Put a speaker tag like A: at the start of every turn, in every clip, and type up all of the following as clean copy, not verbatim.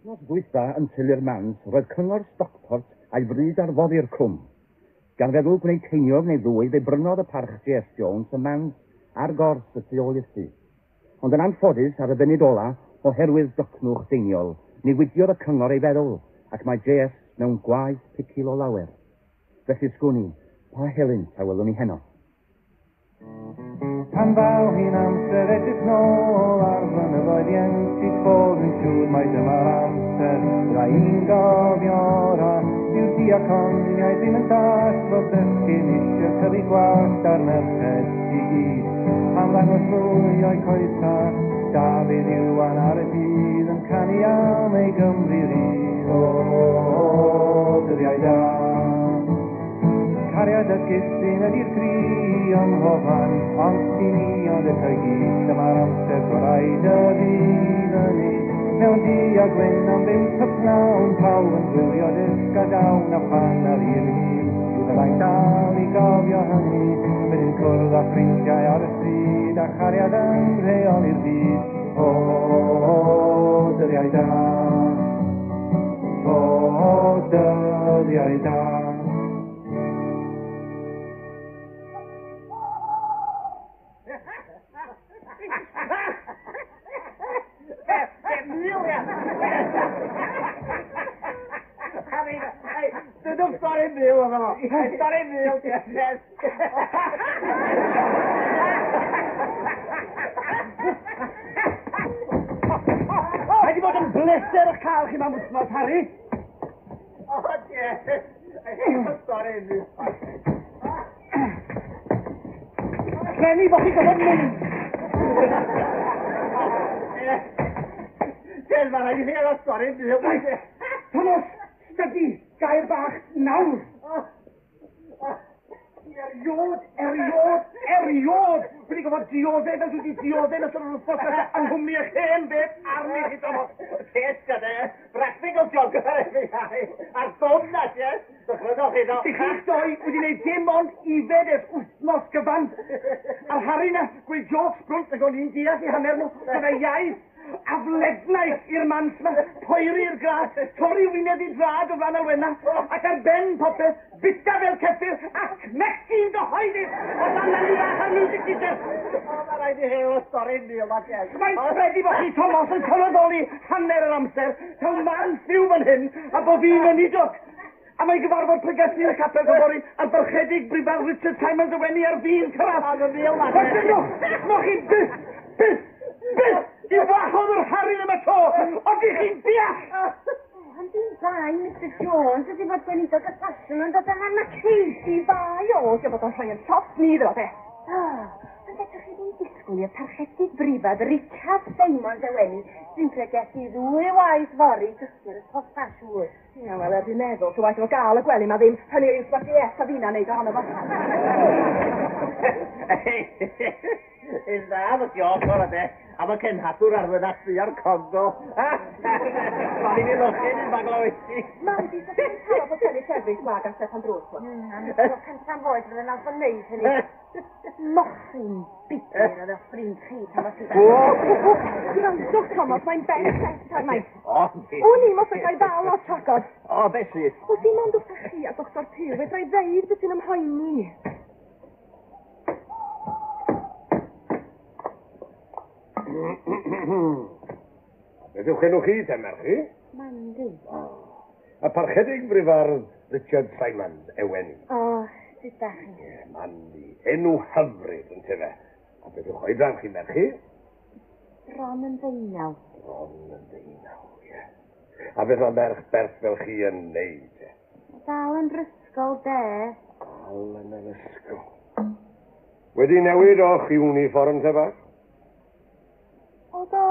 A: Wythnos ddwytha yn teulu'r Mans, roedd cyngor Stockport a'i fryd ar foddi'r cwm. Gan feddwl gwneud ceiniog neu ddwy, fe brynodd y parch J.S. Jones y Mans a'r gors y tu ôl i'r tŷ. Ond yn anffodus, ar y funud ola, oherwydd dycnwch Deiniol, newidiodd y cyngor ei feddwl, ac mae J.S. mewn gwaith picil o lawer. Felly sgwn i, pa helynt a welwn ni heno?
B: Pan ddaw hi'n amser edrych nôl ar flynyddoedd ieuenctid ffôl, dwi'n siŵr mai dyma'r amser fydda i'n gofio ora. Dyw'r diaconiaid ddim yn dallt fod bechgyn eisiau tyfu gwallt a'r merched i gyd am ddangos mwy o'u coesa. Dafydd Iwan ar y dydd yn canu am ei Gymru rydd. O, dyddiau da. Cariad at gystyn ydi'r cri ym mhobman, ond i ni ond eto i gyd, dyma'r amser gorau dyfu i fyny. Mewn du a gwyn am ddim pnawn, pawb yn gwylio disg a dawn a phan ar un hun, mi fyddai'n dal i gofio hynny. Wedyn cwrdd â ffrindiau ar y stryd a chariad yn rheoli'r byd. O, dyddiau da. O, dyddiau da.
C: Dydwch stori fyw o fo. Stori fyw, yes.
A: Mae wedi bod yn bleser o'ch cael chi mewn wythnos, Harry.
C: O, yes. Stori fyw.
A: Rhenni bod chi'n gorfod mynd.
C: Jess, mae rhaid i chi gael stori fyw.
A: Thomas, stydi, gair bach, nawr. Eriod, eriod, eriod! Wedi gofod dioddef fel dwi wedi dioddef yn ystod yr wythnos nesaf yng nghwmni eich hen beth arni chi, Thomas.
C: Jess, gyda, practical joker FBI. A'r ffôn na, Jess. Dychrynoch chi, no.
A: Dych chi'ch doi wedi gwneud dim ond ifed ers wythnos gyfan. A'r Harry na, gweud jokes brwnt ag o'n i'n deall i hanner nhw. Byddai iaith aflednau i'r mans ma, poeri'r gras, torri wyneb i drad o flaen Alwena, ac ar ben popeth, bita fel ceffyl, ac mecu'n gyhoeddus o dan Nanni fach a'r music teacher.
C: O, mae rhaid i chi o stori fyw, ma, Jess.
A: Mae'n credu bod chi, Thomas, yn sylweddoli hanner yr amser, taw man fyw fan hyn, a bod fi'n weinidog. A mae gyfarfod pregethu yn y capel fory a'r barchedig brifardd Richard Simons Eweni ar fin cyrraedd.
C: Ond y fil na.
A: Felly, mo chi byth, byth, byth i wahodd yr Harry yma to, ond i chi'n deall.
D: Ond i'n bai, Mr Jones, ydy fod gweinidog y ffasiwn yn dod yma na Katie bai
E: o, dio bod o'n rhoi yn top ni iddo fe.
D: Ond edrych chi ddim disgwyl i'r parchedig brifad Richard Simons Eweni sy'n pregethu ddwy waith fory dysgu'r top ffasiwn.
E: Ia, wel, er dwi'n meddwl, so waeth o gael y gwely ma ddim, hynny yw, sbach i a fi'na neud ohono fo.
C: Is dda, fy joc o'r de. Am y cenhadwr ar fy ar Congo. Mae'n i'n lwchyn yn bagloesi.
E: Mam, di sa'ch chi'n taro bod tynnu llefrith wag ar Steffan Drws.
D: Am y tro cyntaf oed fydde'n allan neud hynny. Mochyn budur oedd y ffrind chi, Thomas Ifan.
E: Gwrandwch, Thomas, mae'n ben set arna i.
C: O,
E: O'n i'm os ydau ddal o tragod.
C: O, beth sydd?
E: Os dim ond wrthach chi a Dr Pugh, fedra i ddeud beth sy'n ymhoeni.
F: Beth yw'ch enw chi, te merch chi?
D: Mandy.
F: Y parchedig brifardd Richard Simons, Eweni.
D: O, sut da chi?
F: Ie, Mandy. Enw hyfryd, yn tyfe. A beth yw'ch oedran chi, merch chi?
D: Bron yn ddeunaw.
F: Bron yn ddeunaw, ie. A beth mae merch berth fel chi yn neud, te?
D: Dal yn rysgol de.
F: Dal yn yr ysgol. Wedi newid o'ch uniform, te bach?
D: O do,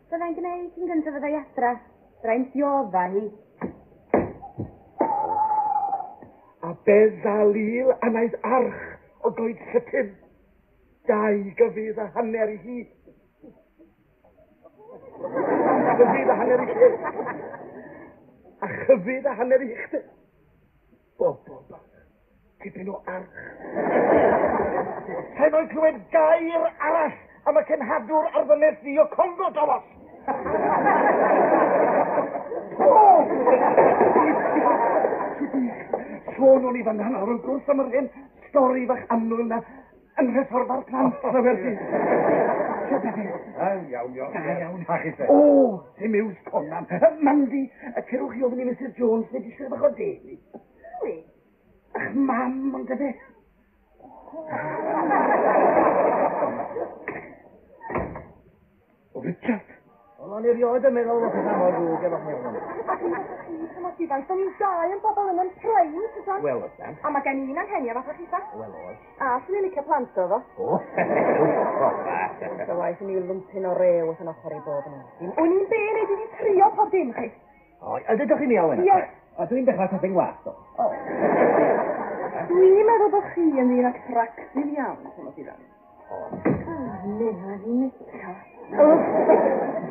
D: byddai'n gwneud yn gyntaf fyddai adra. Byddai'n diodda hi.
F: A Bezalel a wnaeth arch o goed sytyn. 2 gyfydd a hanner i hyd. Gyfydd a hanner i lled. A chyfydd a hanner i uchder. Bobol bach. Tipyn o arch.
A: Sa'n o'i clywed gair arall am y cenhadwr ar ddynes ddu o Congo, Thomas.
F: sôn i fan'na nawr wrth gwrs am yr hen stori fach annwyl 'na yn rhesorfa'r plant na werthu.
G: Iawn, iawn.
F: Da iawn.
G: A chi te?
F: O, dim iws Conan. Mandy, cerwch chi ofyn i Mrs Jones neu disgwyl bach o de.
D: Pwy?
F: Ach, mam, ond efe. O, Richard.
C: Wel, o'n i erioed yn meddwl bod pethau mor ddrwg efo chi.
E: Ac yn chi, Thomas Ifans, do'n i'n dau yn bobl yn yn prime, tydan?
C: Wel, ydan.
E: A mae gen i'n anghenion fatha chi, sa?
C: Wel, oes.
E: A, swn i'n licio plant o fo.
C: O,
E: Dy waith yn i'w lwmpyn o rew wrth yn ochr i bob yn un. O'n i'n be, neu dwi wedi trio pob dim, chi.
C: O, ydych chi'n iawn?
E: Ie.
A: O, dwi'n dechrau tapping wallt, o.
E: O. Dwi'n meddwl bod chi yn ddyn attractive iawn, Thomas Ifans.
C: O.
D: Meddwl ddim eto.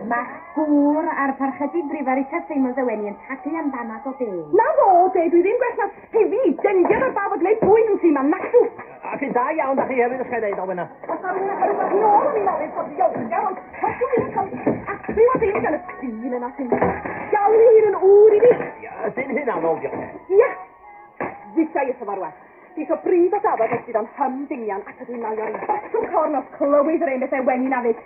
D: Mae'ch gŵr a'r parchedig brifar Richard Simons Eweni yn tagu am banad o de.
E: Na fo, de, dwi ddim gwell na Stevie, dengiad ar bawb a gwneud bwyd yn tŷ ma, nacw.
C: Ac yn da iawn, da chi hefyd ysgrifennu ddeud, Alwena.
E: Os na rhywun yn rhywbeth nôl yn ei ofyn bod diolchgar, ond os dwi'n cael atryw a ddim gan y dyn yna sy'n galw ei hun yn ŵr i fi.
C: Ia, ydyn hynna ôl, diolch.
E: Ia, ddisa i wrtho fo rwan. Di so bryd o dafod nes bydd o'n hymdingian ac ydw i'n malio'r botwm corn os clywyd yr un bethau weni na fyd.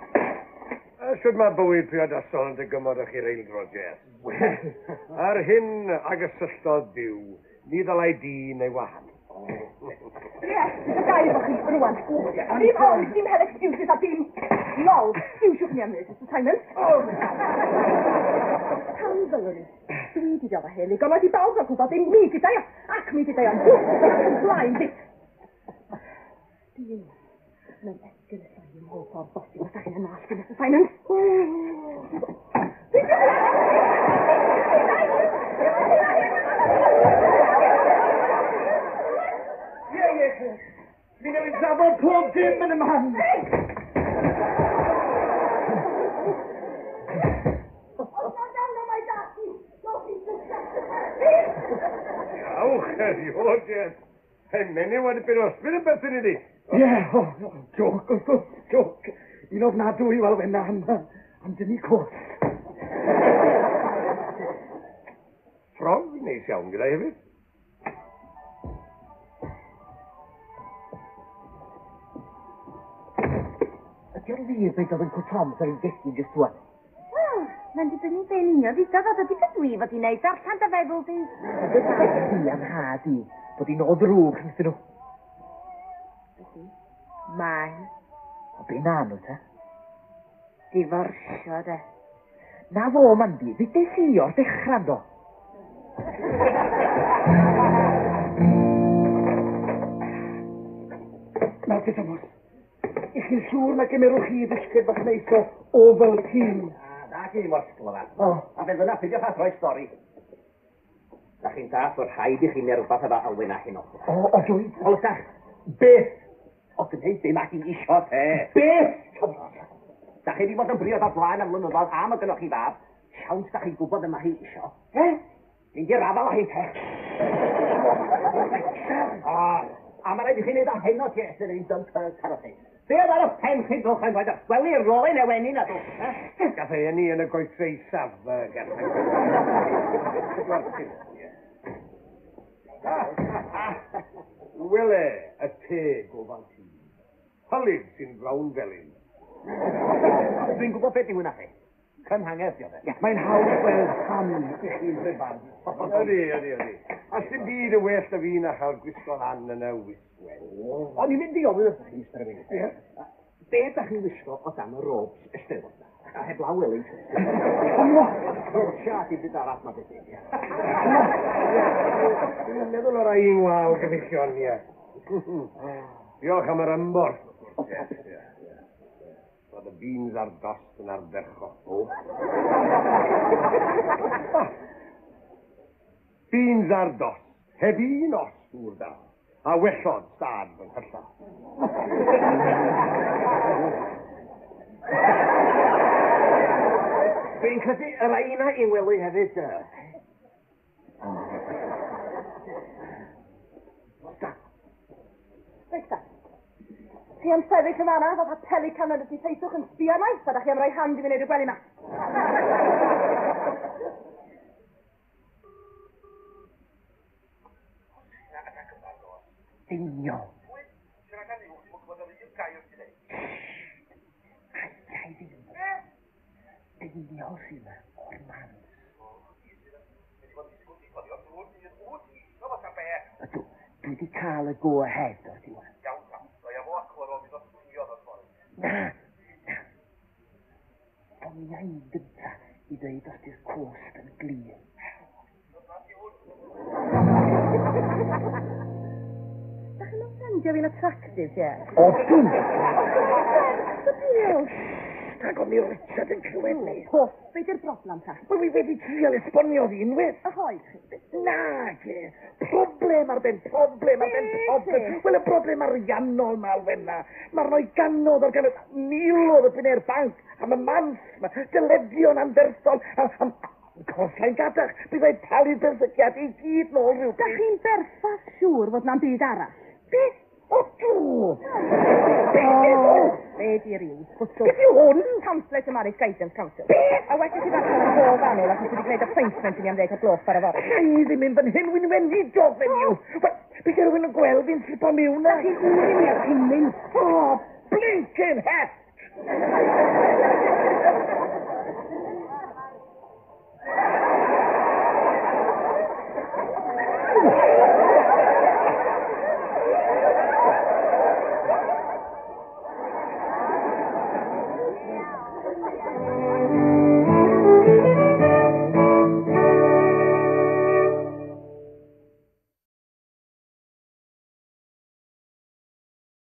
G: Shwd mae bywyd priodasol yn dygymod â chi'r eildro, Jess? Ar hyn a gysylltodd Duw, ni ddylai dyn ei wahanu.
E: Ie, eisiau gair efo chi rwan. Dim ond, dim heb excuses a dim lol. Iwsiwch ni am hynny, Mr Simon. Pan ddylwn i? Dwi wedi diodd o hyn, i gorfod i bawb gael gwybod dim mi gyda i, ac mi gyda i o'n ac yn blaen di. Dyn, mae'n esgynnyllai ym mhob ffordd bosib os ydych chi'n allt, Mr Simon.
F: Ie, ie. Mi newydd drafod pob dim yn y man.
G: Awch, erioed, Jess. Hei, menyw wedi bod ysbryd yn berthyn iddi.
F: Ie, o, joc, wrth gwrs, joc. Un ofnadwy i Alwena am dynnu cwrs.
G: Ffrog neis iawn gyda hefyd.
A: Ydy o'n wir beth oedd yn Tom ar ei gegin jyst rwan?
D: Wel, mae'n dibynnu be'n union ddudodd o, dydy dwi fod i wneud darllen dy feddwl di.
A: Ydy am nhad i, bod hi'n o ddrwg rhwngthyn nhw.
D: Ydy. Mae.
A: O, be na nhw, ta?
D: Diforsio, de.
A: Na fo, Mandy, ddudes i o'r dechrau, yndo.
F: Nawr, te Thomas, i chi'n siŵr na gymerwch chi ddysgwyr bach neis o Ovaltine?
C: Na, chi mor sglyfar.
F: O.
C: A fe fyna, peidiwch â throi stori. Da chi'n dall bod rhaid i chi wneud rhywbeth efo Alwena heno.
F: O, o, dwi.
C: O, ydach.
F: Beth?
C: O, gwneud dim ac i isio, te.
F: Beth, Thomas?
C: Da chi wedi bod yn briod o'r blaen am flynyddoedd, a mae gynnoch chi fab. Siawns da chi'n gwybod yma hi isio.
F: E?
C: Mynd i'r afal â hi, te. A mae rhaid i chi wneud o heno, Jess, yn ein Dunkirk ar y chi. Be oedd ar y pen chi'n dwch yn dweud, gweli'r rolyn eweni na dwch.
G: Gath ei eni yn y goetre isaf, Wele, y te gofal ti. Hylif sy'n flawn felyn.
C: Dwi'n gwybod beth yw hwnna chi. Cynhangedd, diolch.
F: Ie, mae'n hawdd gweld pam i chi'n rhyfan.
G: Ydy, ydy, ydy. A sy'n byd y well na fi na chael gwisgo lan yn y wisgwen.
C: O'n i'n mynd i ofyn wrthych chi, Mr. Ewing.
F: Ie.
C: Be da chi'n wisgo o dan y robes Eisteddfod? A heblaw Wellington. Cwrsia dim byd arall ma beth.
G: Dwi'n meddwl o'r ein wael gyfeillion, ie. Diolch am yr ymborth, wrth gwrs. Ie, ie. Roedd y beans a'r dost yn ardderchog. O. Beans a'r dost, heb un os dŵr da, a wellod stad fy nghylla.
C: Dwi'n credu yr aina i wely hefyd.
E: Reit ta. Chi am sefyll yn fan'na fatha pelican yn y teithwch yn sbio arna i, a da chi am roi hand i fi wneud y gwely 'ma.
F: Yn union. Ai, ddim. Deiniol sy'n yma o'r mans. Ydw, dwi wedi cael y go ahead o'r diwedd.
H: Iawn ta, roi fo acw ar ôl mi ddod swingio o'r ffordd.
F: Na, na. Ffonia i'n gynta i ddweud os di'r cost yn glir.
E: Da chi'n ffendio fi'n attractive, ie?
F: Odw!
E: Bil!
F: Rhag ofn i Richard yn clywed ni.
E: Pwff, be di'r broblem ta?
F: Wel, wi wedi trial esbonio fi unwaith.
E: Y hoed chi.
F: Na, ge. Problem ar ben problem ar ben problem. Wel, y broblem ariannol ma, Alwenna. Mae'r rhoi ganodd o'r ganodd, miloedd o bunau'r banc am y mans ma, dyledion anferthol, am Coslain gadach. Byddai talu benthyciad i gyd nôl
E: Da
F: rhywbryd.
E: chi'n berffaith siŵr fod na'm byd arall?
F: Beth? O, dw! Beth? O!
E: Be di'r un? Bwtw.
F: Beth yw hwn?
E: Pamphlet y Marriage Guidance Council.
F: Beth?
E: A wedi ti ddarllen yn bob anwl achos wedi gwneud appointment i mi am 10 o gloch ar y fore.
F: Alla i ddim mynd fan hyn, wy'n wendidog fenyw. Wel, bydd rhywun yn gweld fi'n slipo miwn na.
E: Chi'n ŵr i mi ar chi'n mynd.
F: O, blinking heck!